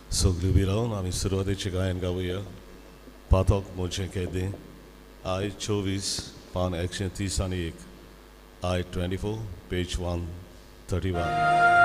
सगळीं उबी रावन आमी सुरवातेचें गायन गावया. पातक म्हजें केदें, I 24 पान 131, I 24 page 131.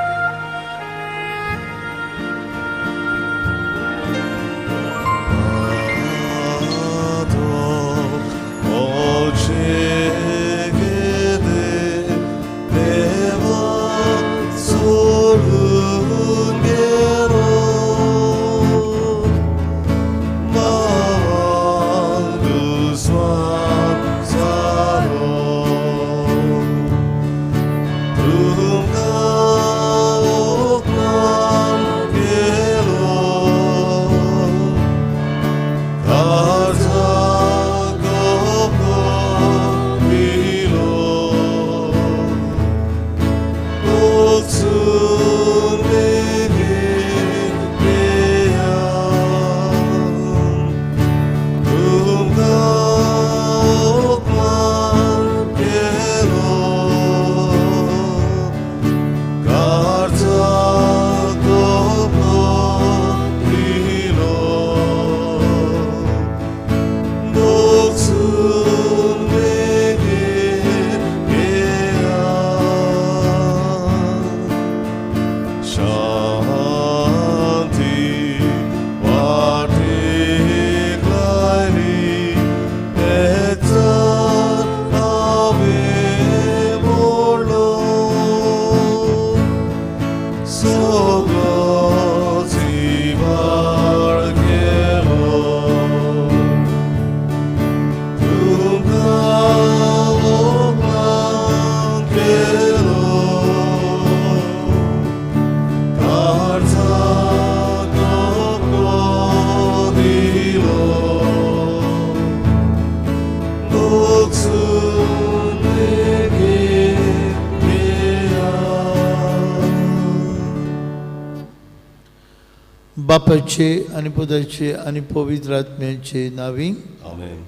बापाचे आनी पुताचे आनी पवित्र आत्म्याचे नांवी. आमेन.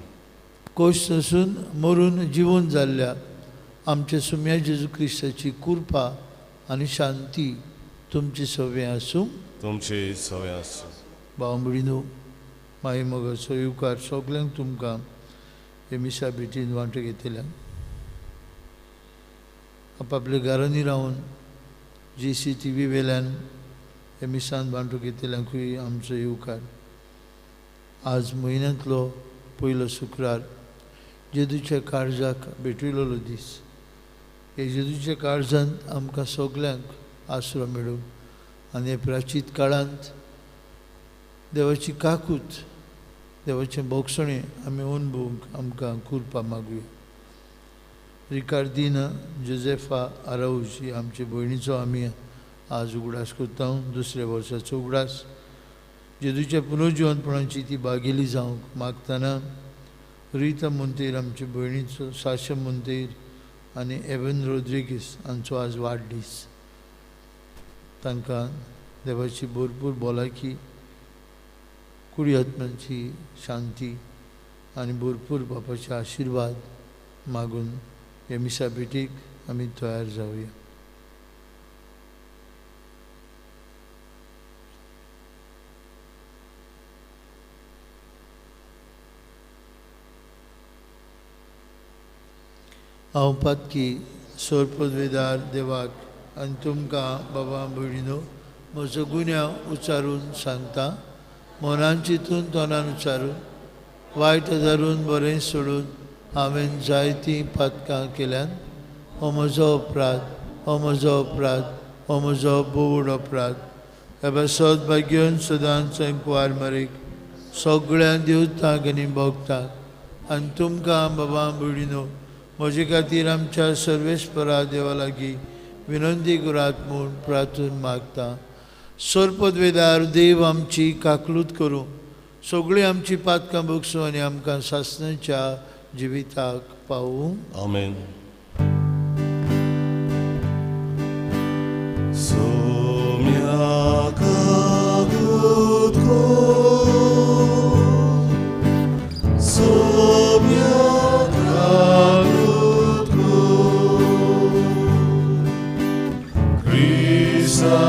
कोश सोसून मरून जिवन जाल्ल्या आमच्या सुम्या जेजू क्रिस्ताची कृपा आनी शांती तुमची सवे आसूं. तुमची सवे आसूं. भाव भयणीनो, माई मोगाचो येवकार सगल्यांक तुमकां हे मिसा भेटीन वांटो घेतल्यांक. आपापल्या घरांनी रावन जी सी टी व्ही वेल्यान हे मिसान वांटो घेतल्यांकूय आमचो येवकार. आज म्हयन्यांतलो पयलो शुक्रार, जेजूच्या काळजाक भेटयलेलो दीस. हे जेजूच्या काळजांत आमकां सगल्यांक आसरो मेळूं आनी हे प्राचीत काळांत देवाची काकूत, देवाचें भोगसणें आमी अणभवूंक आमकां कृपा मागुया. रिकार्दिना जोजेफा आराऊज ही आमचे भयणीचो आमी आज उगडास करता. दुसऱ्या वर्साचो उगडास. जेजूच्या पुनर्जिवनपणाची ती बागेली जावंक मागतना रिता मोंतेर आमचे भयणीचो, साशा मोंतेर आनी एवन रोद्रिगीस हांचो आज वाडदीस. तांकां देवाची भरपूर भलायकी, कुडी आत्म्यांची शांती आनी भरपूर बापाचे आशिर्वाद मागून हे मिसा भेटीक आमी तयार जावया. हांव पातकी सोरपदवेदार देवाक आनी तुमकां बाबा भयणीनो म्हजो गुन्यांव उच्चारून सांगता. मनान चिंतून तोंडान उच्चारून वायट धरून बरें सोडून हांवें जायतीं पातकां केल्यान. हो म्हजो अपराध, हो म्हजो अपराध, हो म्हजो बोवड अपराध. ह्या पासत भाग्योन सदांच कुवार मरेक सगळ्यां देवतांक आनी भोगतांक आनी तुमकां बाबा भयणीनो म्हजे खातीर आमच्या सर्वेस्परा देवा लागीं विनंती करात म्हूण प्रार्थून मागता. सोरपदवेदार देव आमची काकलूत करूं, सगळीं आमची पातकां भोगसूं आनी आमकां सासणाच्या जिविताक पावूं. आमेन. सोम्या काकूत कर, सोम्या काकूत कर, क्रिस्ता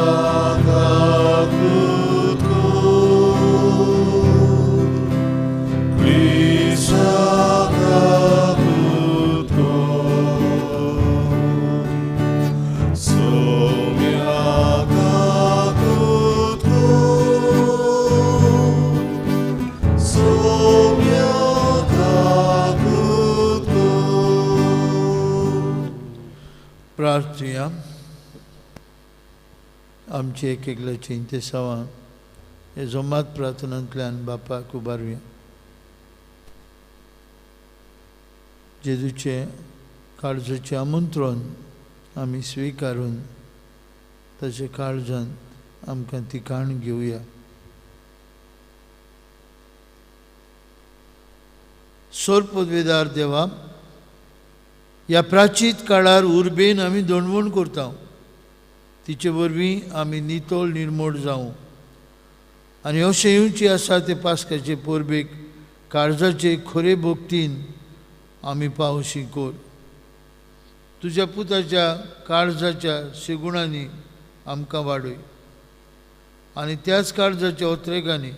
काकूत कर. प्रार्थुया. आमची एक एकल्याची इंतेसांवां हे जोमात प्रार्थनांतल्यान बापाक उबारुया. जेजूचें काळजाचें आमंत्रण आमी स्विकारून ताचे काळजांत आमकां ठिकाण घेवया. सोरपदवेदार देवा, ह्या प्राचीत काळार उर्बेन आमी दणवण करता, तिचे वरवीं आमी नितळ निर्मोड जावं आनी अशें येवची आसा ते पास्काचे परबेक काळजाचे खरे भक्तीन आमी पावशी कर. तुज्या पुताच्या काळजाच्या शेगुणांनी आमकां वाडय आनी त्याच काळजाच्या ओत्रेगांनी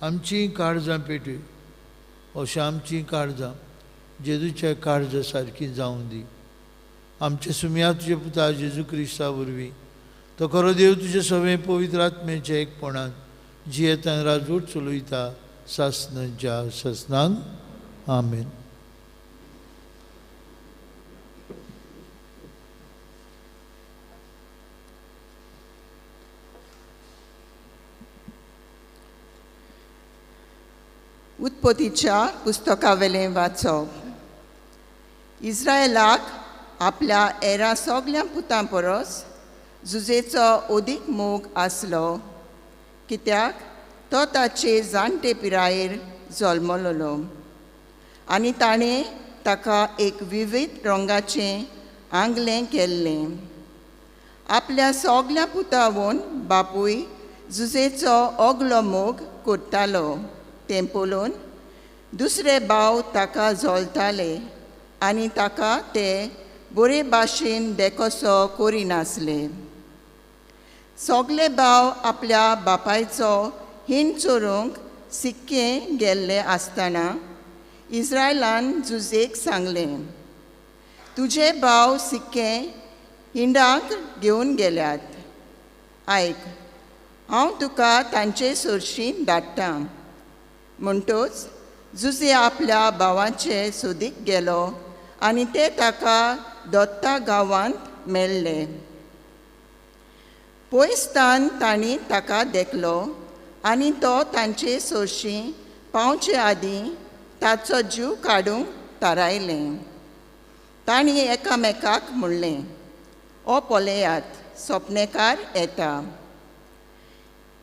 आमचीं काळजां पेटय, अशें आमचीं काळजां जेजूच्या काळजा सारकी जावं दी. आमचे सुमया तुज्या पुता जेजू क्रिस्ता वरवीं तो खरो देव तुजे सगळें पवित्र आत्म्याच्या एकपणान जियेतान राजवट चलयता सासनाच्या सासनांक. आमेन. उत्पत्तीच्या पुस्तकावेलें वाचप. इस्रायलाक आपल्या एरा सगल्या पुतां परस जुजेचो अदीक मोग आसलो, कित्याक तो ताचे जाणटे पिरायेर जल्मलोलो आनी ताणें ताका एक विविध रंगाचें आंगलें केल्लें. आपल्या सगल्या पुतावन बापूय जुजेचो ओगलो मोग करतालो तें पळोवन दुसरे भाव ताका जलताले आनी ताका ते बरे भाशेन देखोसो करिनासले. सगले भाव आपल्या बापायचो हिंड चोरूंक सिक्के गेल्ले आसतना इस्रायलान जुजेक सांगलें, तुजे भाव सिक्के हिंडाक घेवन गेल्यात, आयक हांव तुका तांचे सरशीं धाडटा. म्हणटच जुजे आपल्या भावाचे सोदीक गेलो आनी ते ताका दत्ता गांवांत मेळ्ळे. पयसतान तांणी ताका देखलो आनी तो तांचे सोरशीं पावचे आदीं ताचो जीव काडूंक थारायलें. तांणी एकामेकाक म्हणलें, ओ पळयात सपनेकार येता,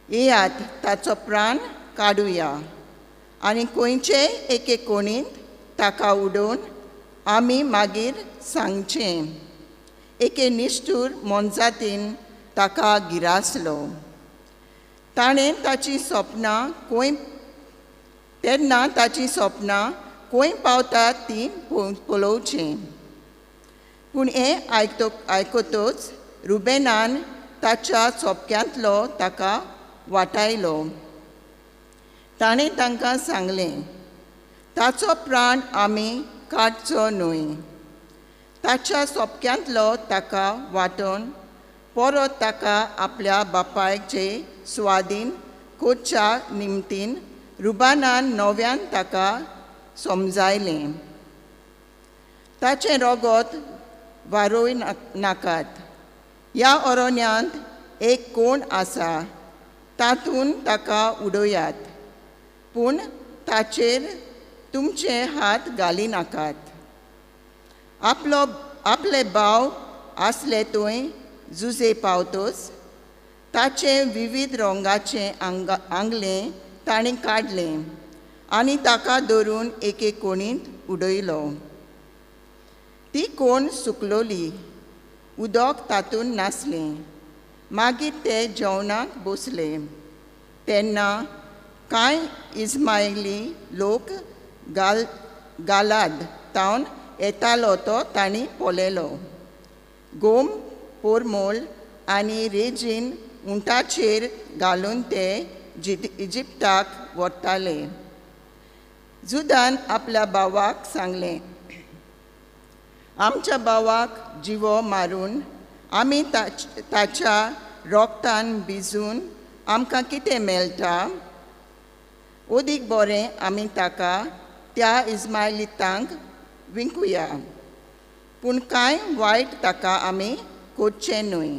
येयात ताचो प्राण काडुया आनी खंयचेय एके कोणींत ताका उडोवन आमी मागीर सांगचें एके निश्ठूर मोनजातीन ताका गिरासलो. ताणें ताचीं सपनां खंय तेन्ना ताचीं सपनां खंय पावतात तीं पळोवचें. पूण हें आयकतच रुबेनान ताच्या सोपक्यांतलो ताका वाटायलो. ताणें तांकां सांगलें, ताचो प्राण आमी काडचो न्हय, ताच्या सोपक्यांतलो ताका वांटून परत ताका आपल्या बापायचे स्वादीन करच्या निमतीन रुबानान नव्यान ताका समजायलें. ताचें रगत वारोय नाकात, ह्या अरण्यांत एक कोण आसा तातूंत ताका उडयात, पूण ताचेर तुमचे हात घाली नाकात. आपलो आपले भाव आसले थंय जुजे पावतच ताचें विविध रंगाचें आंगलें ताणें काडलें आनी ताका धरून एके कोणींत उडयलो. ती कोण सुकलोली, उदक तातूंत नासलें. मागीर ते जेवणाक बसले तेन्ना कांय इस्मायली लोक गालाद तावन येतालो तो तांणी पळयलो. गोम पोरमोल आनी रेजीन उंटाचेर घालून ते इजिप्ताक व्हरताले. जुदान आपल्या भावाक सांगलें, आमच्या भावाक जिवो मारून आमी ताच्या रोगतान भिजून आमकां कितें मेळटा? अदीक बरें आमी ताका त्या इस्मायलितांक विंकुया. पूण कांय वायट ताका आमी करचें न्हय.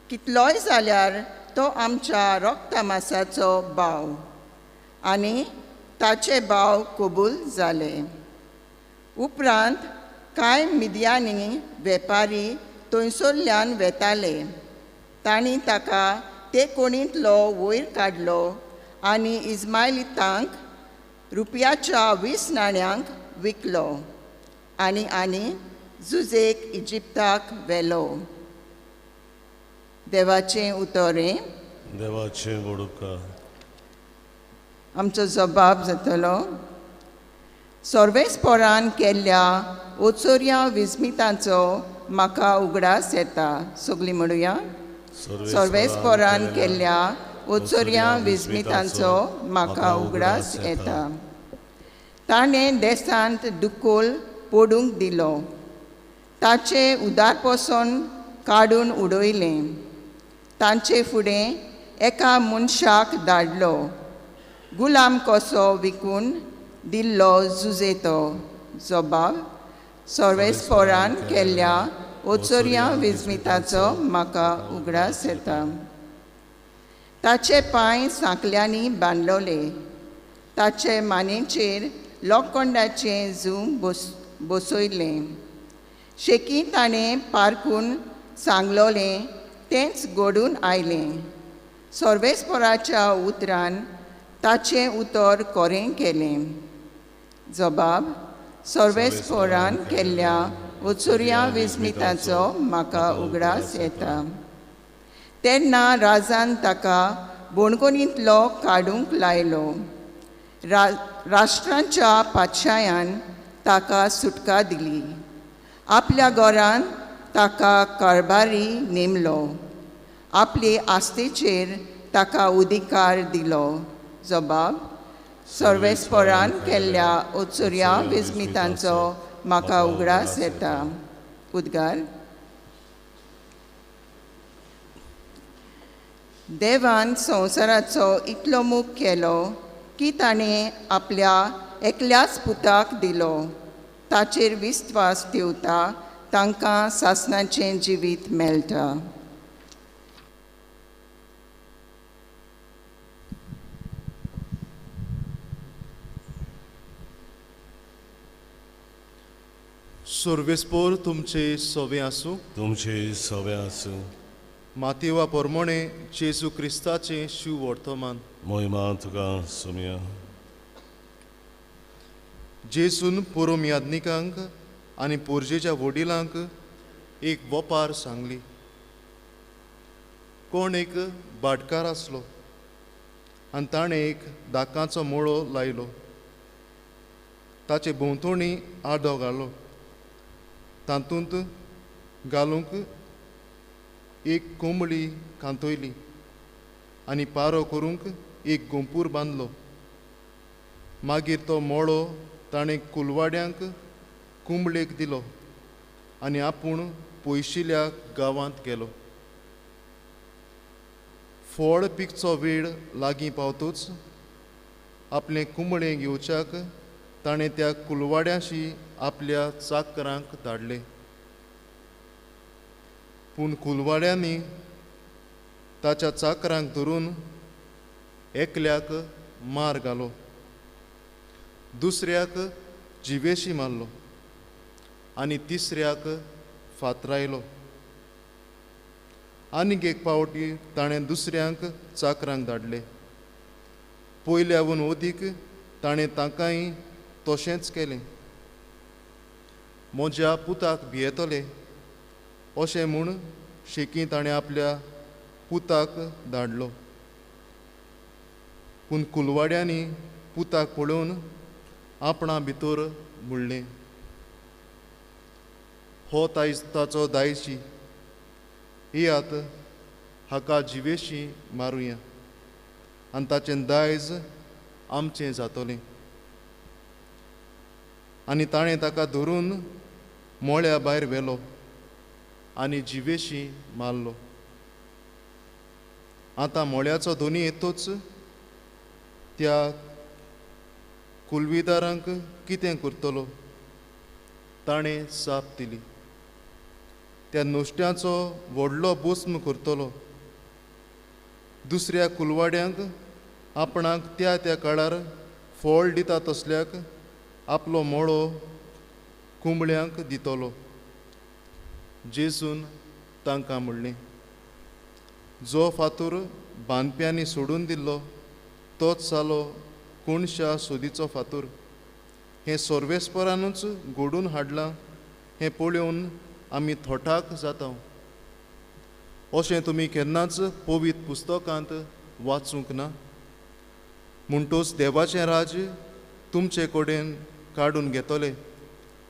कितलोय जाल्यार तो आमच्या रोगतामासाचो भाव. आनी ताचे भाव कबूल जाले. उपरांत कांय मिदयानी वेपारी थंयसरल्यान वेताले. तांणी ताका ते कोणींतलो वयर काडलो आनी इस्मायलितांक रुपयाच्या 20 नाण्यांक विकलो आनी आनी जुजेक इजिप्ताक व्हेलो. देवाचें उतरें. देवाचें वडुका. आमचो जबाब जातलो. सर्वेस्पोरान केल्ल्या ओचोर्या विस्मितांचो म्हाका उगडास येता. सगळीं म्हणुया. सर्वेस्पोरान केल्ल्या ओचोर्या विस्मितांचो म्हाका उगडास येता. ताणें देशांत दुकोल पडूंक दिलो. ताचें उदारपसून काडून उडयलें. तांचे फुडें एका मनशाक धाडलो. गुलाम कसो विकून दिल्लो जुजेतो. जबाब. सर्वेस्पोरान केल्ल्या ओचोर्या विस्मिताचो म्हाका उगडास येता. ताचे पांय सांकल्यांनी बांदलोले. ताचे मानेचेर लोखंडाचें जूं बसयलें. शेकी ताणें पारकून सांगलोलें तेंच घडून आयलें. सर्वेस्पोराच्या उतरान ताचें उतर कोरें केलें. जबाब. सर्वेस्पोरान केल्ल्या ओचोर्या विस्मिताचो म्हाका उगडास येता. तेन्ना राजान ताका बोणकोणींतलो काडूंक लायलो. राष्ट्रांच्या पातशायान ताका सुटका दिली. आपल्या घरान ताका कारभारी नेमलो. आपले आस्तेचेर ताका अधिकार दिलो. जबाब. सर्वेस्पोरान केल्ल्या ओचोर्या विस्मितांचो म्हाका उगडास येता. उद्गार. देवान संवसाराचो इतलो मोग केलो की ताणें आपल्या एकल्याच पुताक दिलो. ताचेर विस्वास ठेवता तांकां सासणाचें जिवीत मेळटा. सर्वेस्पोर तुमचे सवे आसूं. तुमचे सवे आसूं. मातेवा पोरमोणे जेजू क्रिस्ताचें शिव वर्तमान. मोहिमा तुका सुमया. जेजून पोरोम याज्ञिकांक आनी पोरजेच्या वडिलांक एक वपार सांगली. कोण एक भाटकार आसलो आनी ताणें एक दाकाचो मोळो लायलो. ताचे भोंवतणी आडो घालो. तातूंत घालूंक एक कोंबडी कांतयली आनी पारो करूंक एक गोंपूर बांदलो. मागीर तो मोळो ताणें कुलवाड्यांक कुंबळेक दिलो आनी आपूण पयशिल्या गांवांत गेलो. फळ पिकचो वेळ लागीं पावतूच आपलें कुंबळें घेवच्याक ताणें त्या कुलवाड्यांशी आपल्या चाकरांक धाडले. पूण कुलवाड्यांनी ताच्या चाकरांक धरून एकल्याक मार घालो, दुसऱ्याक जिवेशी मारलो आनी तिसऱ्याक फातरायलो. आनीक एक पावटी ताणें दुसऱ्यांक चाकरांक धाडले. पयल्यावन अदीक ताणें तांकांय तशेंच केलें. म्हज्या पुताक भियेतले अशें म्हूण शेकी ताणें आपल्या पुताक धाडलो. पूण कुलवाड्यांनी पुताक पळोवन आपणा भितर म्हणलें, हो ताचो दायजी, येयात हाका जिवेशी मारुया आनी ताचें दायज आमचें जातलें. आनी ताणें ताका धरून मोळ्या भायर व्हेलो आनी जिवेशी मारलो. आतां मोळ्याचो धनी येतूच त्या कुलविदारांक कितें करतलो? ताणें जाप दिली, त्या नुस्त्याचो व्हडलो भस्म करतलो. दुसऱ्या कुलवाड्यांक आपणाक त्या त्या काळार फळ दिता तसल्याक आपलो मोळो कुंबळ्यांक दितलो. जेजून तांकां म्हणलें, जो फातूर बांदप्यांनी सोडून दिल्लो तोच जालो कोणशा सोदीचो फातूर. हें सर्वेस्परानूच घडून हाडलां हें पळोवन आमी थोटाक जाता. अशें तुमी केन्नाच पवित्र पुस्तकांत वाचूंक ना? म्हणटोच देवाचें राज्य तुमचे कडेन काडून घेतले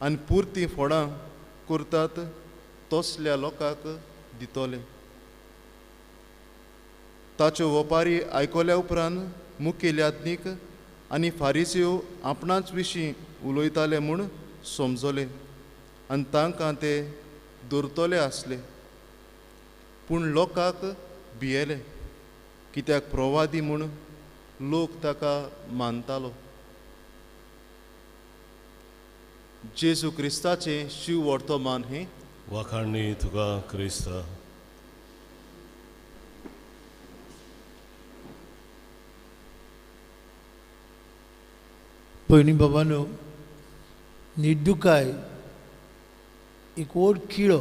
आनी पुरतीं फळां करतात तसल्या लोकांक दितले. ताच्यो वपारी आयकल्या उपरांत मुखेल याज्ञीक आनी फारिसियो आपणाच विशीं उलयताले म्हूण समजले आनी तांकां ते दवरतले आसले. पूण लोकांक भियेले, कित्याक प्रवादी म्हूण लोक ताका मानतालो. जेजू क्रिस्ताचें शिव वर्तमान हें. वाखाणणी तुका क्रिस्ता. भयणी बाबांनो, निर्दुकाय एक व्हड किळो.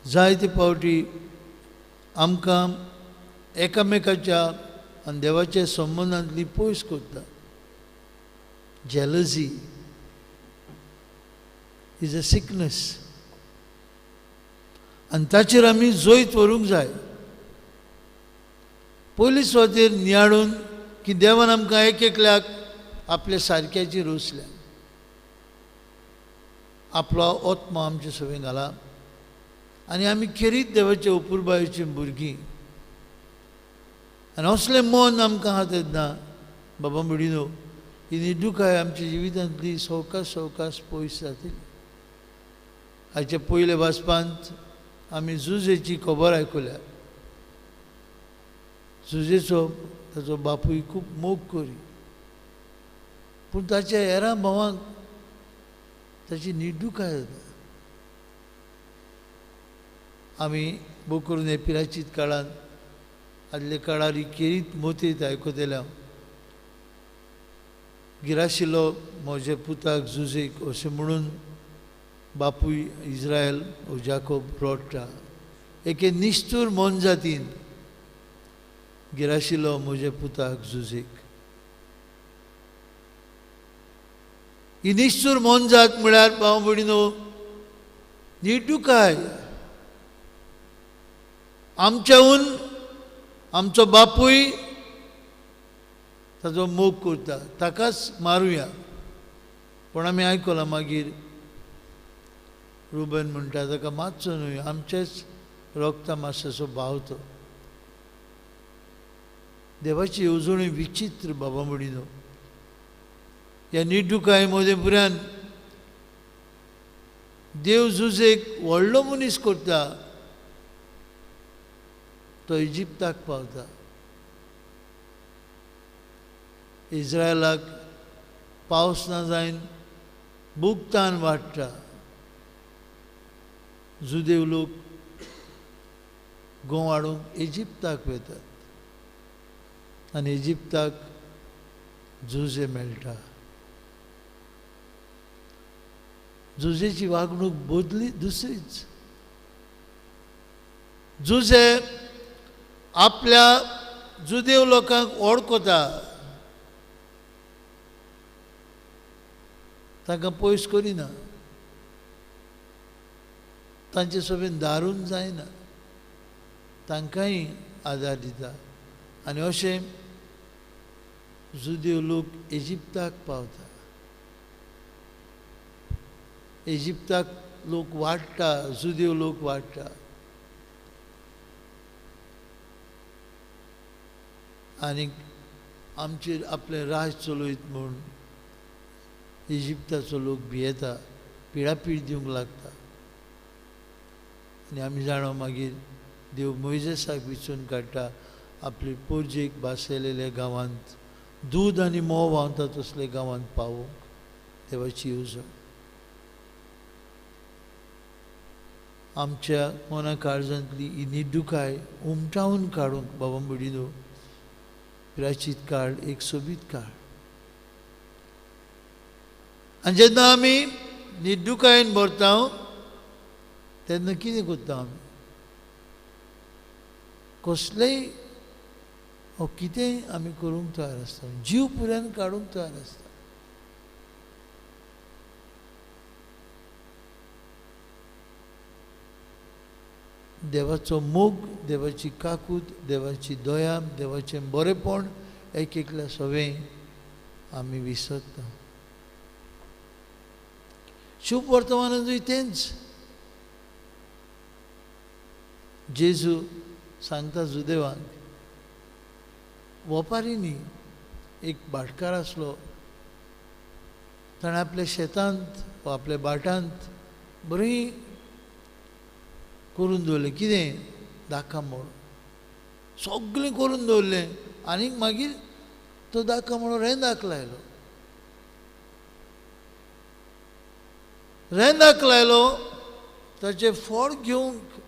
जायते फावटी आमकां एकामेकाच्या आनी देवाच्या संबंदांतली पयस करता. जेलसी is a sickness आनी ताचेर आमी जैत व्हरूंक जाय. पयली सुवातेर नियाळून की देवान आमकां एक एकल्याक आपल्या सारक्याची रोसल्या, आपलो आत्मा आमचे सवें घाला आनी आमी खेरीत देवाच्या अपुरबायेची भुरगीं. आनी असलें मन आमकां आहा तेन्ना बाबा भयणीनो ही निर्दुकाय आमच्या जिवितांतली सवकास सवकास पयस जातली. हाच्या पयल्या वाचपांत आमी जुजेची खबर आयकल्या. जुजेचो ताचो बापूय खूब मोग करी, पूण ताच्या हेरां भावांक ताची निर्दुकाय जाता. आमी भोव करून हे पिराचीत काळांत आदल्या काळार ही खेरीत मोतीत आयकतल्या गिराशिल्लो म्हज्या पुताक जुजेक अशें म्हणून बापूय इज्रायल ओ जाकोब रडटा. एके निश्ठूर मोनजातीन गिराशिल्लो म्हज्या पुताक जुजेक. ही निश्ठूर मोनजात म्हळ्यार भाव भयणीनो निर्दुकाय. आमच्याहून आमचो बापूय ताचो मोग करता, ताकाच मारुया. पूण आमी आयकलां मागीर रुबन म्हणटा ताका मारचो न्हय, आमचेच रगता मासाचो भाव तो. देवाची येवजणी विचित्र बाबा भयणीनो. ह्या निर्दुकाये मदें पुरान देव जुजेक व्हडलो मनीस करता, तो इजिप्ताक पावता. इज्रायलाक पावस ना जायन भुगतान वाडटा. जुदेव लोक गोंव हाडूंक इजिप्ताक वतात आनी इजिप्ताक जुजे मेळटा. जुजेची वागणूक बदली दुसरीच. जुजे आपल्या जुदेव लोकांक वळखता, तांकां पयस करिना, तांचे सोबेन दारून जायना, तांकांय आदार दिता. आनी अशें जुदेव लोक इजिप्ताक पावता. इजिप्ताक लोक वाडटा, जुदेव लोक वाडटा आनी आमचेर आपलें राज चलयत म्हूण इजिप्ताचो लोक भियेता, पिळापीळ दिवंक लागता. आनी आमी जाणा मागीर देव मोयजेसाक विचून काडटा आपले पोरजेक भासयलेल्या गांवांत, दूद आनी म्होंव व्हांवता तसले गांवांत पावोवंक. देवाची येवजण. आमच्या मना काळजांतली ही निड्डुकाय उमटावन काडूंक बाबा भयणीनो प्राचीत काळ एक सोबीत काळ. आनी जेन्ना आमी निड्डुकायेन भरता तेन्ना कितें करता आमी? कसलेय वो कितेंय आमी करूंक तयार आसता, जीव पुऱ्यान काडूंक तयार आसता. देवाचो मोग, देवाची काकूत, देवाची दया, देवाचें बरेपण एक एकल्या सवें आमी विसरता. शुभ वर्तमानांतूय तेंच. जेजू सांगता जुदेवांक, वपारींनी एक भाटकार आसलो, ताणें आपल्या शेतांत वा आपल्या भाटांत बरी करून दवरलें. कितें? दाका मोड सगळें करून दवरलें आनीक मागीर तो दाका मोडो रेंदाक लायलो. रेंदाक लायलो, ताचें फळ घेवंक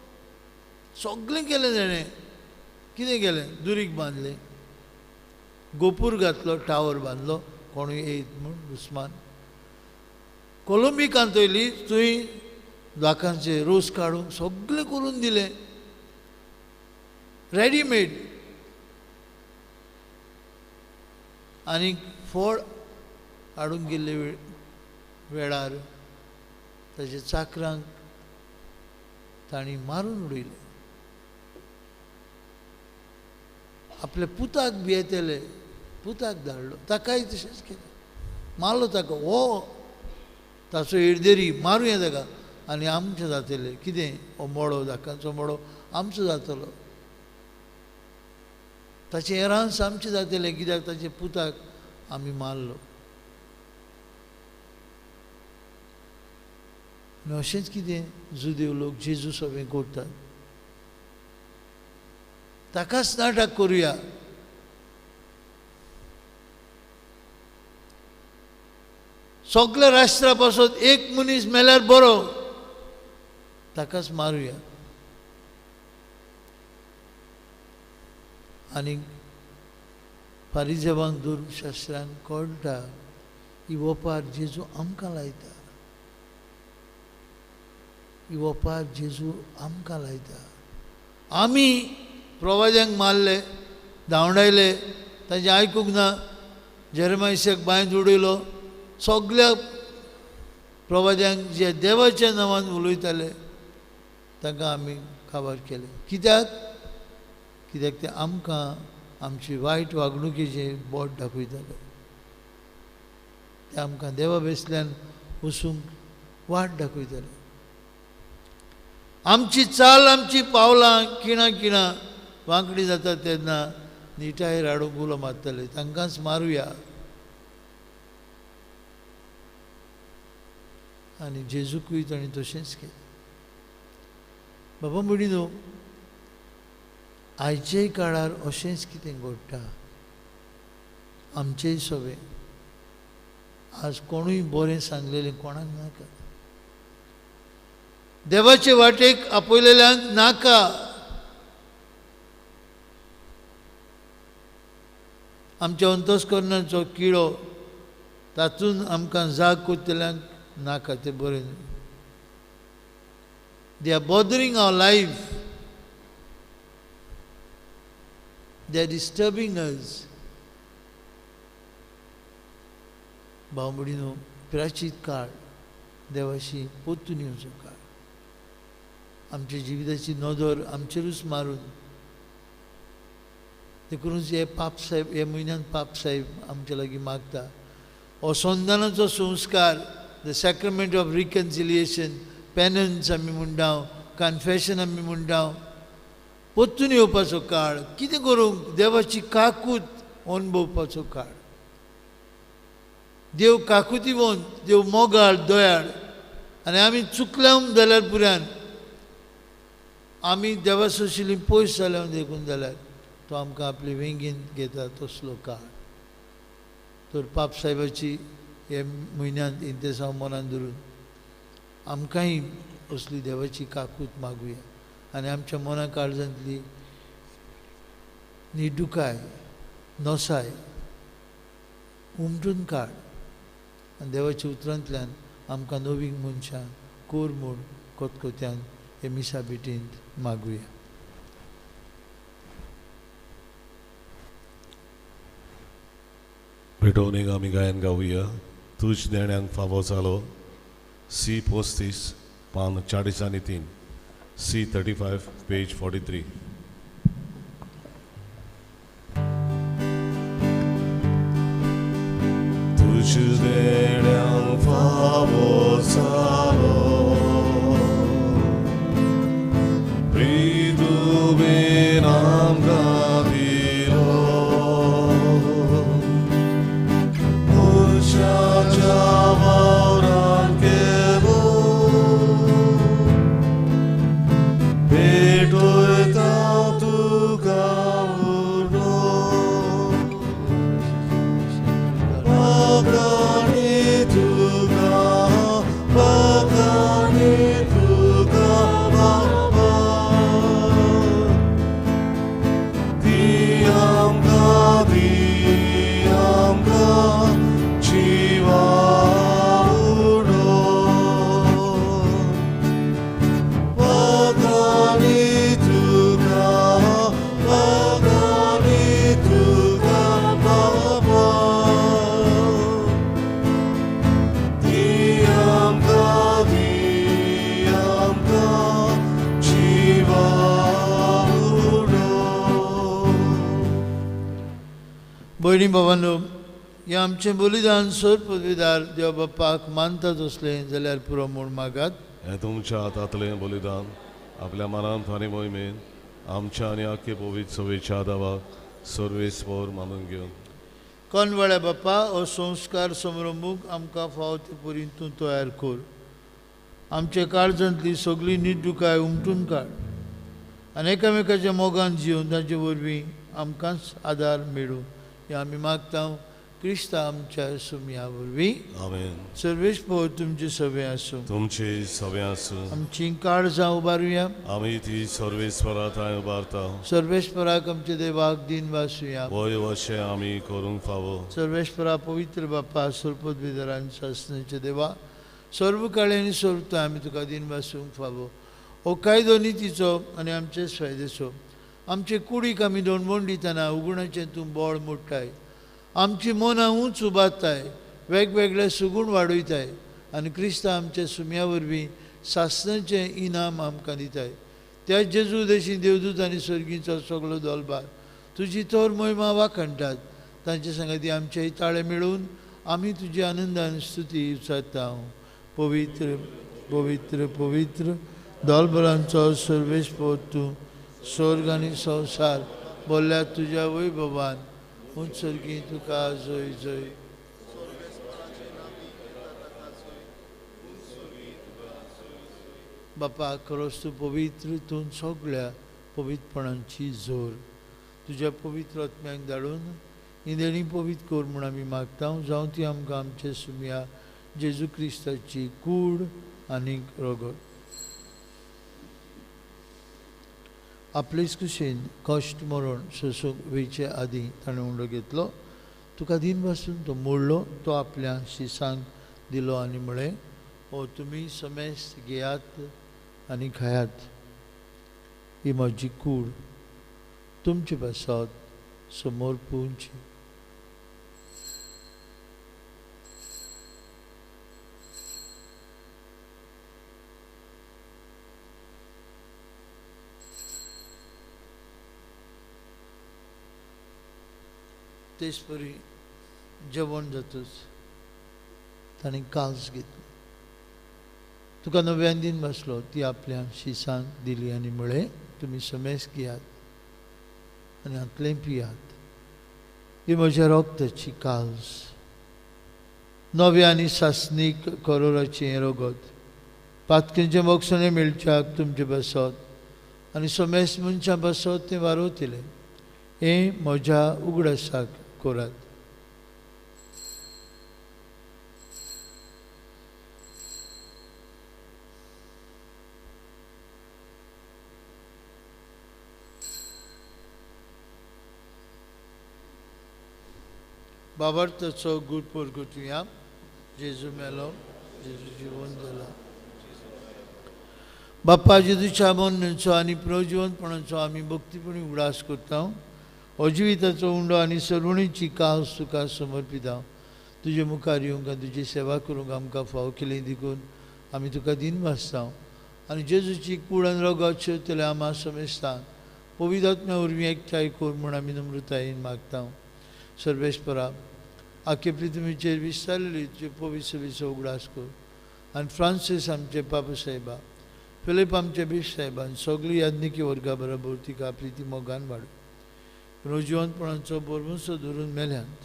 सगळें केलें ताणें. कितें केलें? दुरीग बांदलें, गोपूर घातलो, टावर बांदलो, कोणूय येयत म्हूण दुस्मान. कोलंबी कांतयली, थंय दाकांचे रोस काडूंक सगळें करून दिलें, रेडीमेड. आनी फळ हाडूंक गेल्ले वेळार ताच्या चाकरांक तांणी मारून उडयलें. आपल्या पुताक भियेतले, पुताक धाडलो, ताकाय तशेंच केलें, मारलो ताका. हो ताचो एडदेरी, मारुया ताका आनी आमचें जातलें कितें? हो मोडो, दाकांचो मोडो आमचो जातलो, ताचें एरांस आमचें जातलें, कित्याक ताच्या पुताक आमी मारलो. आनी अशेंच कितें जुदेव लोक जेजू सगळें करतात, ताकाच नाटक करुया. सगल्या राष्ट्रा पासून एक मनीस मेल्यार बरो, ताकाच मारुया. आनी फारिजेवांक धर्मशास्त्रांक कळटा ही वपार जेजू आमकां लायता, ही वपार जेजू आमकां लायता. आमी प्रवाद्यांक मारले, धांवडायले, तांचें आयकूंक ना, जेरेमायशाक बांयत उडयलो. सगल्या प्रवाद्यांक जे देवाच्या नांवान उलयताले तांकां आमी काबार केले. कित्याक? कित्याक ते आमकां आमची वायट वागणुकेचें बोट दाखयताले, ते आमकां देवा बेसल्यान वचूंक वाट दाखयताले. आमची चाल, आमची पावलां किणां किणां वांकडी जाता तेन्ना निटायेर हाडूंक उलो मारताले, तांकांच मारुया. आनी जेजूकूय ताणें तशेंच केलें. बाबा भयणीनो, आयच्याय काळार अशेंच कितें घडटा आमचेय सगळें. आज कोणूय बरें सांगलेलें कोणाक नाका, देवाचे वाटेक आपयलेल्यांक नाका. आमच्या अंतस्करणाचो किडो तातूंत आमकां जाग करतल्यांक नाका, तें बरें न्हय. They are bothering our life, they are disturbing us. भाव भयणीनो, प्राचीत काळ देवाशी परतून येवचो काळ, आमच्या जिविताची नदर आमचेरूच मारून. देखूनच हे पाप साहेब, हे म्हयन्यान पाप साहेब आमच्या लागीं मागता हो संधानाचो संस्कार, the sacrament of reconciliation, penance आमी म्हणटा, कन्फेशन आमी म्हणटा, परतून येवपाचो काळ. कितें करूंक? देवाची काकूत अणभवपाचो काळ. देव काकुतीवंत, देव मोगाळ, दयाळ. आनी आमी चुकल्या जाल्यार पुऱ्यान आमी देवा सोशिल्ली पयस जाल्या देखून जाल्यार तो आमकां आपली वेंगेन घेता तसलो काळ. तर पाप साहेबाची हे म्हयन्यांत इंतेसांव मनान धरून आमकांय असली देवाची काकूत मागुया आनी आमच्या मना काळजांतली निडुकाय नसाय उमटून काड आनी देवाच्या उतरांतल्यान आमकां नवीन मनशां कोर म्हूण कोतकोत्यान हे मिसा भेटींत मागुया. भेटोवणेक आमी गायन गावया तुज देण्यांक फावो जालो सी 35 पान 43 सी 35 पेज 43. तुज देण्यांक फावो जालो प्रितुबेन आमकां दिलो मनशाच्या वावरान केलो भेटयता तुका उलो बाकानी तुका बाकानी तुका बाबा दी आमकां जिवा उडो बाकानी तुका बाबा दी आमकां जिवा उडो. भयणी भावांनो, हें आमचें बलिदान सर पदवीदार देव बाप्पाक मानतात असलें जाल्यार पुरो म्हूण मागात. हें तुमच्या हातांतलें बलिदान आपल्या मनांत आनी मोहिमेन आमच्या आनी आख्खे पवित्र सवेच्या दावाक सर्वेस्पर मानून घेवन कोनवाळ्या बाप्पा, हो संस्कार समारंभूक आमकां फावो ते परीन तूं तयार कर. आमच्या काळजांतली सगळी निडुकाय उमटून काड आनी एकामेकाच्या मोगान जिवन तांचे वरवीं आमकांच आदार मेळूं हें आमी मागता क्रिस्ता आमच्या सुमया वरवीं. आमेन. सर्वेस्पर तुमचे सवे आसूं. तुमचे सवे आसूं. आमची काळजां उबारुया. आमी ती सर्वेस्परा थंय उबारता. सर्वेस्पराक आमच्या देवाक दिन वासुया. वय वशें आमी करूंक फावो. सर्वेस्परा पवित्र बाप्पा सर्पद्विधरान सासण्याच्या देवा सर्व काळे आनी सर्वता आमी तुका दिन वासूंक फावो. हो कायदो नितीचो आनी आमचे फायदेचो. आमचे कुडीक आमी दणवण दितना उगुणाचें तूं बळ मोडटाय. आमची मनां उंच उबारताय, वेगवेगळे सुगूण वाडयताय आनी क्रिस्ता आमच्या सुम्या वरवीं सासणाचें इनाम आमकां दिताय. त्या जेजू देशी देवदूत आनी सर्गीचो सगलो दोलबार तुजी थोर मोहिमा वाखणटात. तांचे सांगाती आमचे ताळे मेळून आमी तुजी आनंदान स्तुती उचारता. पवित्र पवित्र पवित्र दोलबरांचो सर्वेस्पर तूं स्वर्ग आनी संवसार बोल्ल्या तुज्या वैभवान. उत्सर्गी तुका जय जय. बापा खरोच तूं पवित्र, तूं सगळ्या पवित्रपणांची जोर. तुज्या पवित्र आत्म्याक धाडून ही देणी पवित्र कर म्हूण आमी मागता. जावं ती आमकां आमचे सुमया जेजू क्रिस्ताची कूड आनी रगत. आपलेच कुशीन कश्ट मरण सोंसूंक वयचे आदीं ताणें उंडो घेतलो. तुका दिन पासून तो मोडलो, तो आपल्या शिसांक दिलो आनी म्हळें, हो तुमी समेस्त घेयात आनी खायात. ही म्हजी कूड तुमचे पासत समोर पुवची. तेच परी जेवण जातच ताणें काल्स घेतली. तुका नव्यान दिन बसलो, ती आपल्या शिसांक दिली आनी म्हळें, तुमी समेस घेयात आनी हांतलें पियात. ही म्हज्या रगताची काल्स, नव्या आनी सासणीक करोराचें हें रगत. पातकेंचें मोगसणें मेळच्याक तुमचें बसत आनी समेस मनशां बसत तें वारोवतलें. हें म्हज्या उगडासाक करात. बाबार्थाचो गूट परगटुया. जेजू मेलो, जेजू जिवन जाला. बाप्पा जेजूच्या मरणाचो आनी पुनर्जिवनपणाचो आमी भक्तीपणी उगडास करता. हो जिविताचो उंडो आनी सर्वणीची कास तुका समर्पिता. तुजे मुखार येवंक आनी तुजी सेवा करूंक आमकां फावो केली देखून आमी तुका दिन भासता. आनी जेजूची कूड आनी रोगात शेवतल्या आमा समेस्तान पवित्र आत्म्या वरवीं एकठांय कर म्हूण आमी नम्रतायेन मागता. सर्वेस्परा आखे पृथ्वीचेर विस्तारलेली तुजे पवित्र सभेचो उगडास कर आनी फ्रांसीस आमचे पापा साहेबा, फिलीप आमचे बीश साहेबान सगळी याज्ञिकी वर्गा बरोबर तिका प्रिती मोगान वाडू. पुनर्जिवनपणाचो बरवंसो धरून मेल्यांत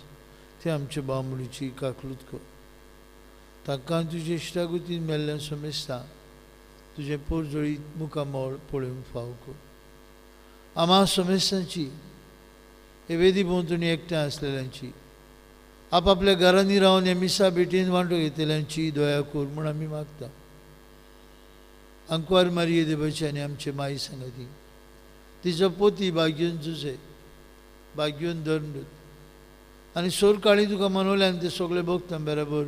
ते आमचे बामणीची काकलूत कर. तांकां तुजे इश्टागतीन मेल्ल्यान समेस्ता तुजें पोरजळीत मुखामळ पळोवंक फावो कर. आमा समेस्तांची हे वेदी भोंवतणी एकठांय आसलेल्यांची, आपापल्या घरांनी रावन हे मिसा भेटीन वांटो घेतल्यांची दया कर म्हूण आमी मागता. आंकवार मारिये देवाची आनी आमचे माई सांगाती, तिचो पोती भाग्यून जुजे, भाग्यून धर्मदूत आनी सोरकाळी तुका मनवल्यान ते सगळे भोगता बरोबर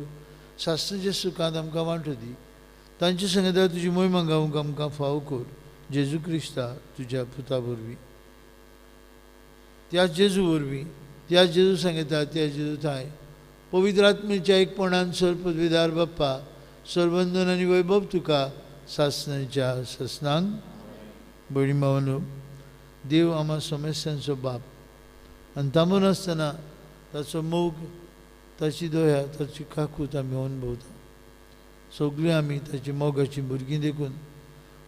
शास्त्राच्या सुखांत आमकां वांटो दी. तांचे सांगता तुजी मोहिमा गावंक आमकां फावो कर. जेजू क्रिस्ता तुज्या पुता वरवीं, त्या जेजू वरवीं, त्या जेजू सांगता त्या जेजू थांय पवित्र आत्म्याच्या एकपणान सर्वपदवीदार बाप्पा सर्वंदन आनी वैभव तुका सासनाच्या सासनांक. भयणी भावांनो, देव आमा समेस्तांचो बाप आनी थांबून आसतना ताचो मोग, ताची दया, ताची काकूत आमी अनुभवता. सगळीं आमी ताची मोगाची भुरगीं देखून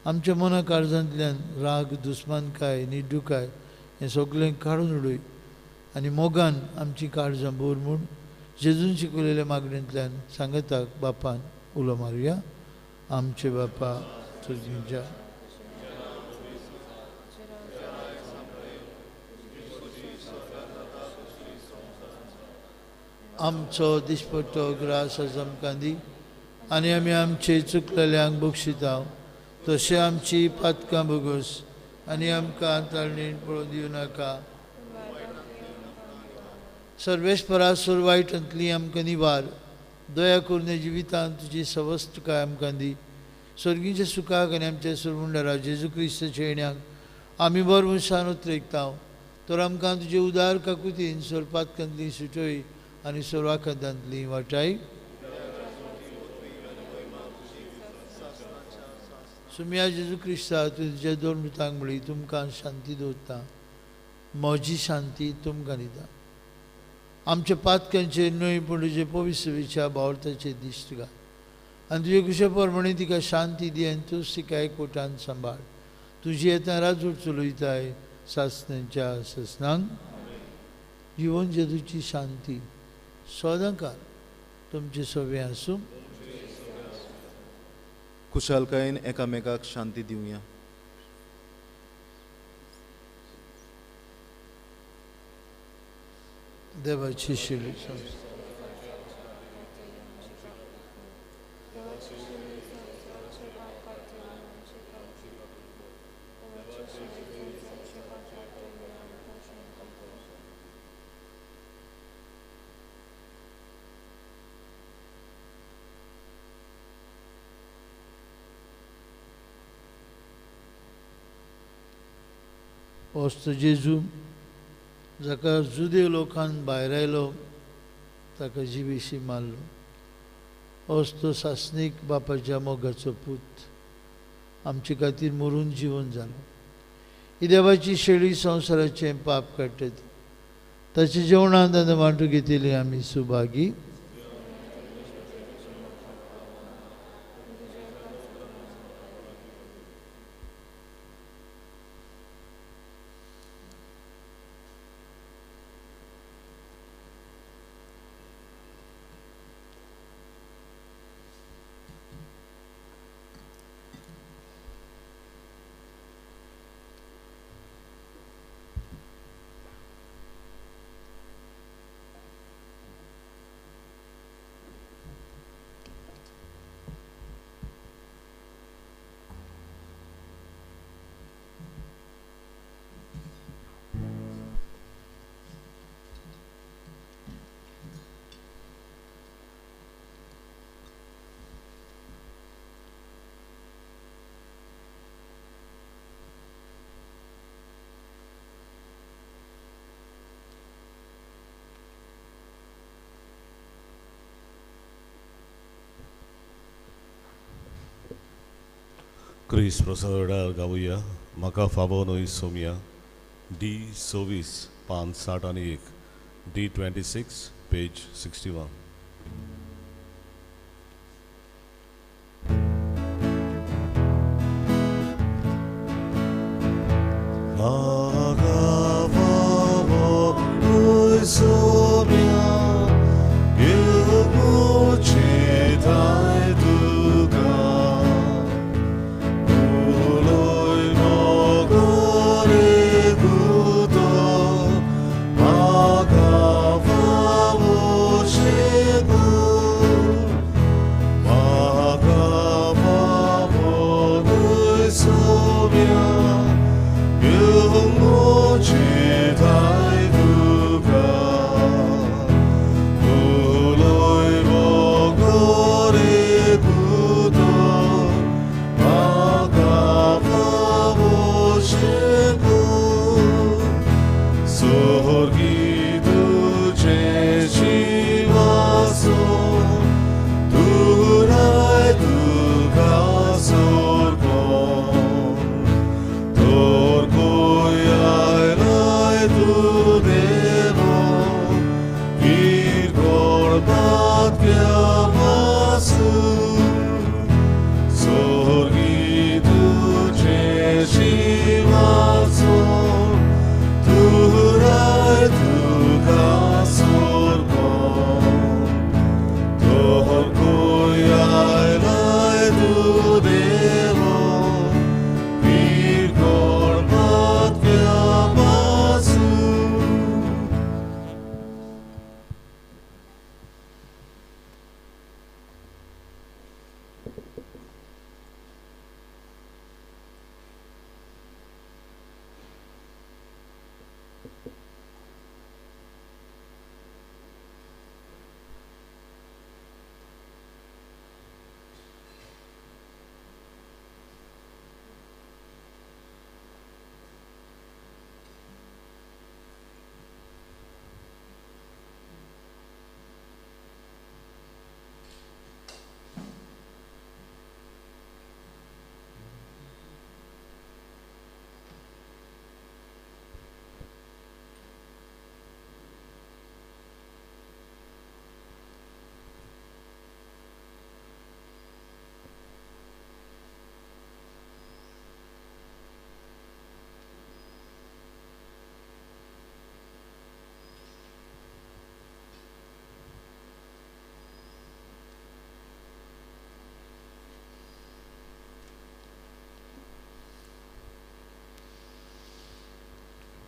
आमच्या मना काळजांतल्यान राग, दुस्मानकाय, निड्डुकाय हें सगळें काडून उडय आनी मोगान आमची काळजां भर म्हूण जेजून शिकयलेल्या मागणेंतल्यान सांगताक बापान उलो मारुया. आमचे बापा तुज्या आमचो दिसपट्टो ग्रास आमकां दी आनी आमी आमचे चुकलेल्यांक बक्षिता तशें आमची पातकां भोगोस आनी आमकां ताळणेन पळोवन दिवं नाका. सर्वेस्परा सोर वायटांतली आमकां निवार. दया करून जिवितांत तुजी सवस्तकाय आमकां दी. स्वर्गीच्या सुखाक आनी आमच्या सुरमुंडारा जेजू क्रिस्ताच्या येण्याक आमी बरो मनशान उतरेकता. तर आमकां तुजे उदार काकुतीन सोरपातकांतली सुटय आनी सोरवाखांतांतली वाटाय. सुमिया जेजू क्रिस्ता तुज्या दोन मृतांक म्हळी तुमकां शांती दवरता, म्हजी शांती तुमकां दिता. आमच्या पातकांचेर न्हय पूण तुजे पवित्र बावळताचेर दिश्ट घाल आनी तुजे कुशे प्रमाणे तिका शांती दी आनी तूं तिका एकवटान सांबाळ. तुजी येता राजवट चलयताय सासनाच्या सासनांक. जिवन जेजूची शांती सदांकाळ तुमचे सगळें आसूं. खुशालकायेन एकामेकाक शांती दिवया. देवाची शिली वस्त जेजू जाका जुदेव लोकान भायर आयलो ताका जिवेशी मारलो. वस्त सासणीक बापाच्या मोगाचो पूत आमचे खातीर मरून जिवन जालो. ही देवाची शेळी संवसाराचें पाप काडटा. ताच्या जेवणांत आनी वांटू घेतिल्ली आमी सुभागी. क्रिस्त प्रसाद वेळार गावया म्हाका फावो न्हय सोमया डी 26 पान 61 डी 26 पेज 61. म्हाका फावो न्हय सोमया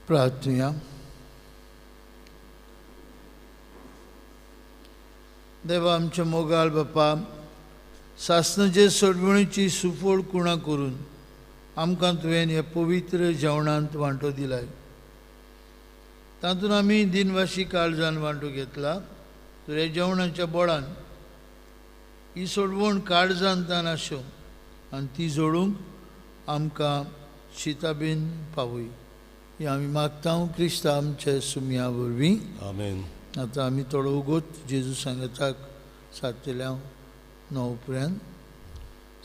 प्रार्थना. देवा आमच्या मोगाळ बापा, सासणाचे सोडवणीची सुफळ कुणा करून आमकां तुवें ह्या पवित्र जेवणांत वांटो दिलाय, तातूंत आमी दिनवाशी काळजान वांटो घेतला. तर ह्या जेवणाच्या बोळान ही सोडवण काळजान तान आसो आनी ती जोडूंक आमकां शिताबीन पावय, ही आमी मागता क्रिस्ता आमच्या सुमया वरवीं. आमेन. आतां आमी थोडो उगोत जेजू सांगाताक सातल्या 9 उपरांत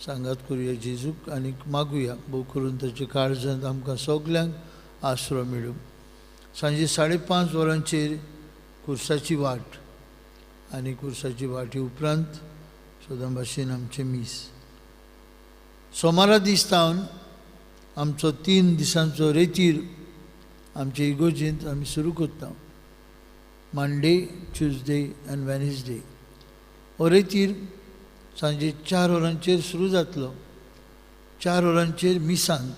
सांगात करुया जेजूक आनी मागुया भोव करून ताच्या काळजांत आमकां सगल्यांक आसरो मेळूं. सांजे 5:30 वरांचेर कुर्साची वाट आनी कुर्साची वाटी उपरांत सदां भाशेन आमचें मीस. सोमारा दीस सावन आमचो 3 दिसांचो रेतीर आमचे इगोर्जेंत आमी सुरू करता. मंडे, ट्युजडे आनी वेनसडे हो रेतीर सांजे 4 वरांचेर सुरू जातलो. 4 वरांचेर मिसांत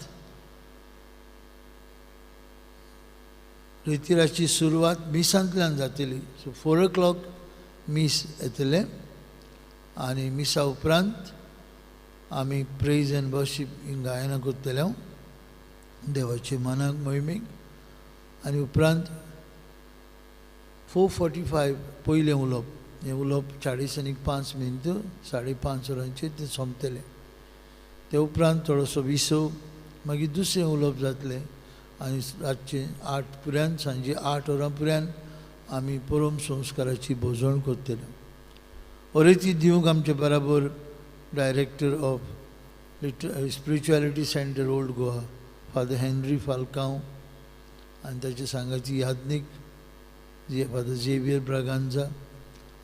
रेतिराची सुरवात मिसांतल्यान जातली. सो 4 o'clock मीस येतलें आनी मिसा उपरांत आमी प्रेज एंड वर्शीप ही गायनां करतले देवाचे मनाक मोहिमेक. आनी उपरांत 4:45 पयलें उलोवप, हें उलोवप 4:05 5:30 वरांचेर तें सोंपतलें. ते उपरांत थोडोसो विसव, मागीर दुसरें उलोवप जातलें आनी रातचें 8 पुऱ्यान, सांजे 8 वरां पुऱ्यान आमी परम संस्काराची भोजवण करतले. ओरेती दिवंक आमचे बराबर director of Spirituality centre old Goa father Henry Falcao आनी ताचे सांगाची याज्ञीक फादर झेवियर ब्रागांजा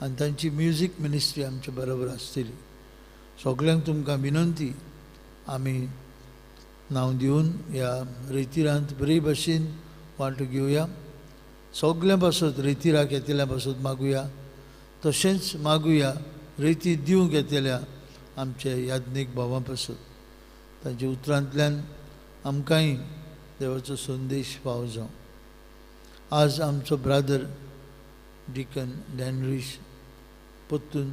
आनी तांची म्युजीक मिनिस्ट्री आमच्या बरोबर आसतली. सगल्यांक तुमकां विनंती, आमी नांव दिवन ह्या रेतिरांत बरे भशेन वांटो घेवया. सगल्यां पासत रेतिराक येतल्या पासत मागुया, तशेंच मागुया रेती दिवंक येतल्या आमच्या याज्ञीक भावां पासत. तांच्या उतरांतल्यान आमकांय देवाचो संदेश फावो जावं. आज आमचो ब्रादर डिकन डॅनरीश परतून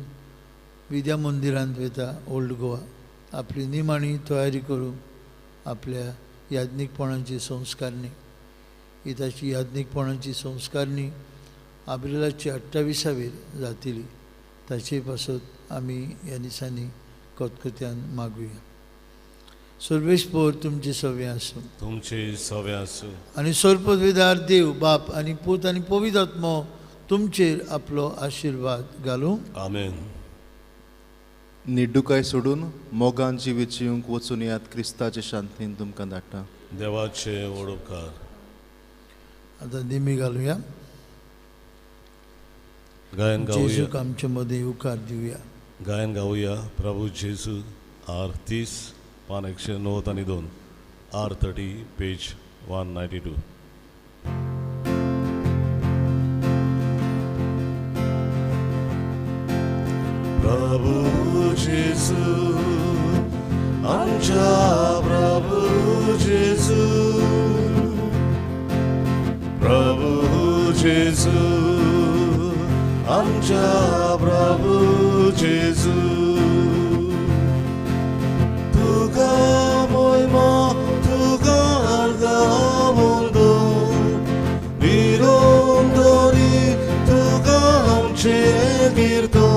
विद्या मंदिरांत वता ओल्ड गोवा आपली निमाणी तयारी करूंक आपल्या याज्ञीकपणाची संस्कारणी. ही ताची याज्ञीकपणाची संस्कारणी आब्रिलाची 28 जातली. ताचे पासत आमी ह्या दिसांनी खतखत्यान मागुया. सर्वेस्पोर तुमचे सवे आसूं, तुमचे सवे आसूं. आनी सर्पदविदार देव बाप आनी पूत आनी पवित्र आत्मो तुमचेर आपलो आशिर्वाद घालूं. आमेन. निड्डुकाय सोडून मोगान जिवीत जिवंक वचून यात क्रिस्ताचे शांतीन तुमकां धाडटा. देवाचे व्हड उपकार. आतां दिमी घालुया. गायन गावया. जेजूक आमचे मदें उपकार दिवया. गायन गावया प्रभू जेजू आर 30 पान 192 आर 30 पेज 192. प्रभू जेजू आमच्या प्रभू जेजू, प्रभू जेजू आमच्या प्रभू जेजू, तुका मोयमा तुका अर्दामुंदो निरोंदोरी तुका आमचे कीर्तो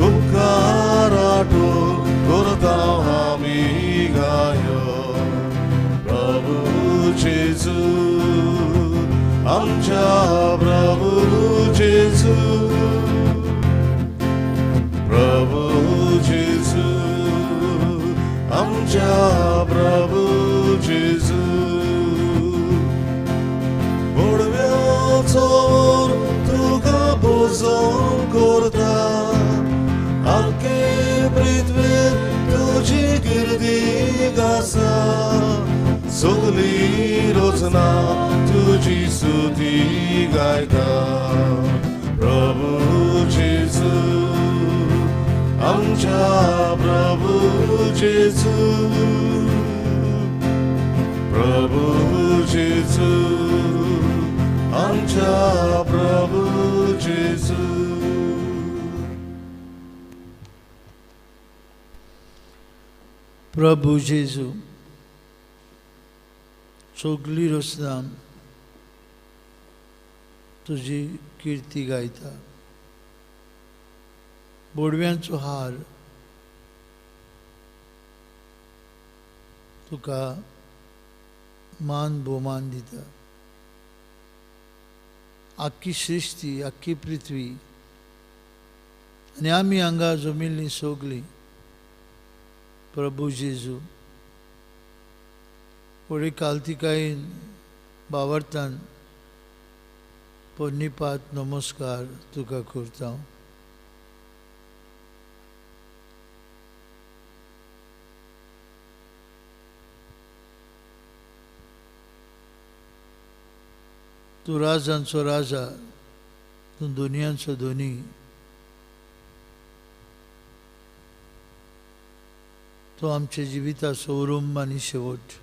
उपकाराटो करता आमी गायो. प्रभू जेजू आमच्या प्रभू जेजू, प्रभू जेजू आमच्या प्रभू जेजू, बोडव्याचो तुका बोजोन करता आखे पृथ्वेर तुजी कीर्ती गासा, सगली रचना तुजी स्तुती गायता. प्रभू जेजू आमच्या प्रभू जेजू, प्रभू जेजू आमच्या प्रभू जेजू. प्रभू जेजू सगली रचना तुजी किर्ती गायता. बोडव्यांचो हार तुका मान भोवमान दिता. आख्खी सृश्टी आख्खी पृथ्वी आनी आमी हांगा जमिल्लीं सगलीं प्रभू जेजू व्हडे कालतिकायेन बावरतान पोन्नीपात नमस्कार तुका करता. तूं राजांचो राजा, तूं दुनियांचो धनी. तो आमच्या जिविताचो उरुंब आनी शेवट,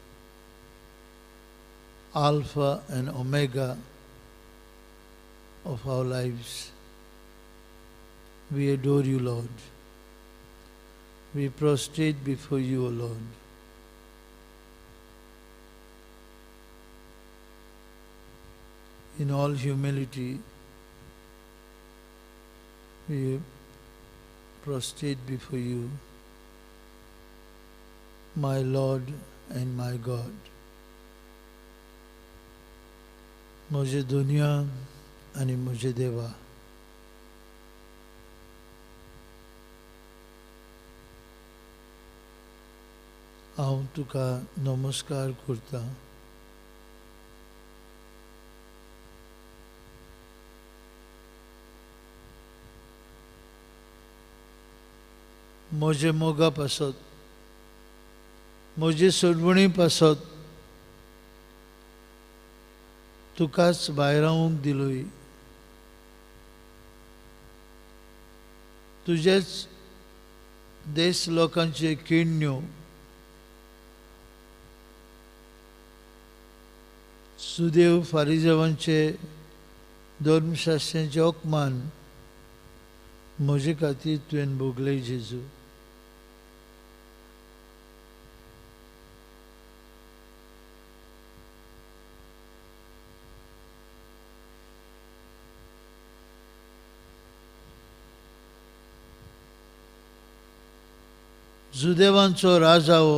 alpha and omega of our lives. We adore you, Lord. We prostrate before you, O Lord. In all humility, we prostrate before you, my Lord and my God. म्हजे दुनिया आनी म्हजे देवा, हांव तुका नमस्कार करतां. म्हजे मोगा पासत, म्हजे सोडवणी पासत तुकाच भायरावंक दिलोय. तुजेच देश लोकांचे किण्ण्यो सुदेव फारिजेवांचे धर्मशास्त्रांचे अपमान म्हजे खातीर तुवें भोगले जेजू. जुदेवांचो राजा हो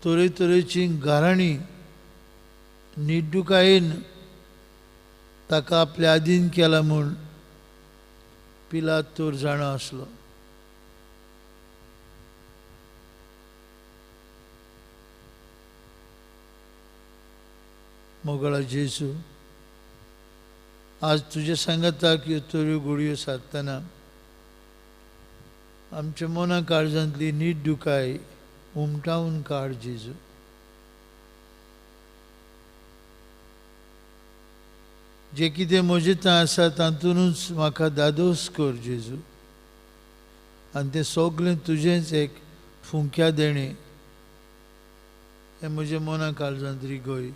तरेतरेची गाराणी निड्डुकायेन ताका आपल्या आदीन केला म्हूण पिलात तर जाणा आसलो. मोगळा जेजू, आज तुज्या सांगाताक ह्यो तऱ्यो घोडयो सादतना आमच्या मना काळजांतली निड्डुकाय उमटावन काड जेजू. जे कितें म्हजें थंय आसा तातूंतच म्हाका दादोस कर जेजू, आनी तें सगळें तुजेंच एक फुंक्या देणें हें म्हज्या मना काळजांत रिगय.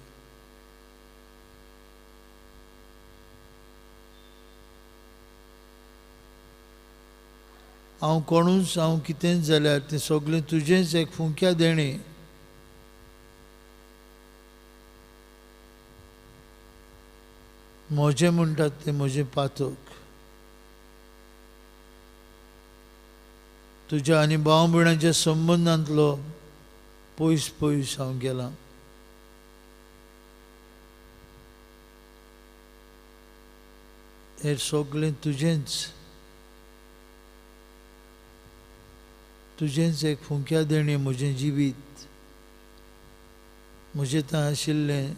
हांव कोणूच, हांव कितेंच जाल्यार तें सगळें तुजेंच एक फुंक्या देणें. म्हजें म्हणटात तें म्हजें पातक तुज्या आनी भाव भयणाच्या संबंदांतलो पयस पयस हांव गेलां. हें सगळें तुजेंच, तुजेंच एक फुंक्या देणें म्हजें जिवीत, म्हजें थंय आशिल्लें,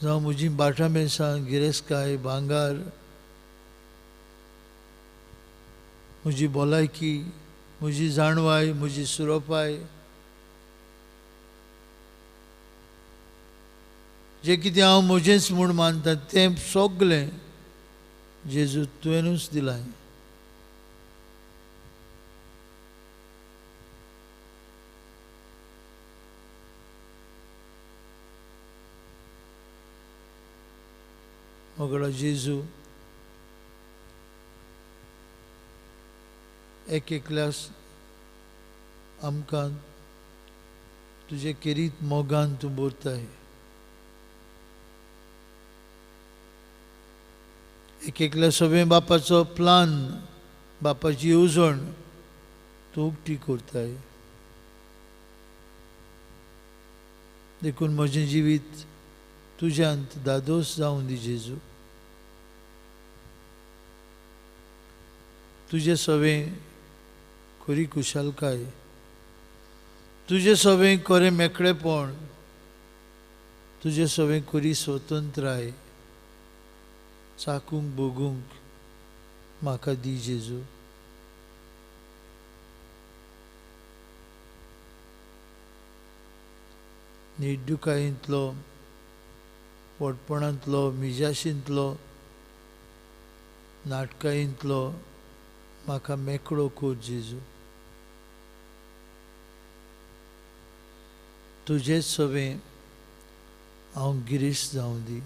जावं म्हजी बाटां बेसां, गिरेस्तकाय, भांगार, म्हजी भलायकी, म्हजी जाणवाय, म्हजी सुरोपाय, जें कितें हांव म्हजेंच म्हूण मानता तें सगळें जेजू तुवेंनूच दिलां. मोगळा जेजू, एक एकल्यास आमकां तुजे खेरीत मोगान तूं भरताय. एक एकल्या सगळें बापाचो प्लान, बापाची येवजण तूं उक्ती करताय. देखून म्हजें जिवीत तुज्यांत दादोस जावं दी जेजू. तुजें सगळें खरी खुशालकाय, तुजें सगळें खरें मेकळेपण, तुजें सगळें खरी स्वतंत्राय चाकूंक भोगूंक म्हाका दी जेजू. निर्दुकायेंतलो, व्हडपणांतलो, मिजाशींतलो, नाटकायेंतलो म्हाका मेकळो कर जेजू. तुजेच सवें हांव गिरेस्त जावं दी.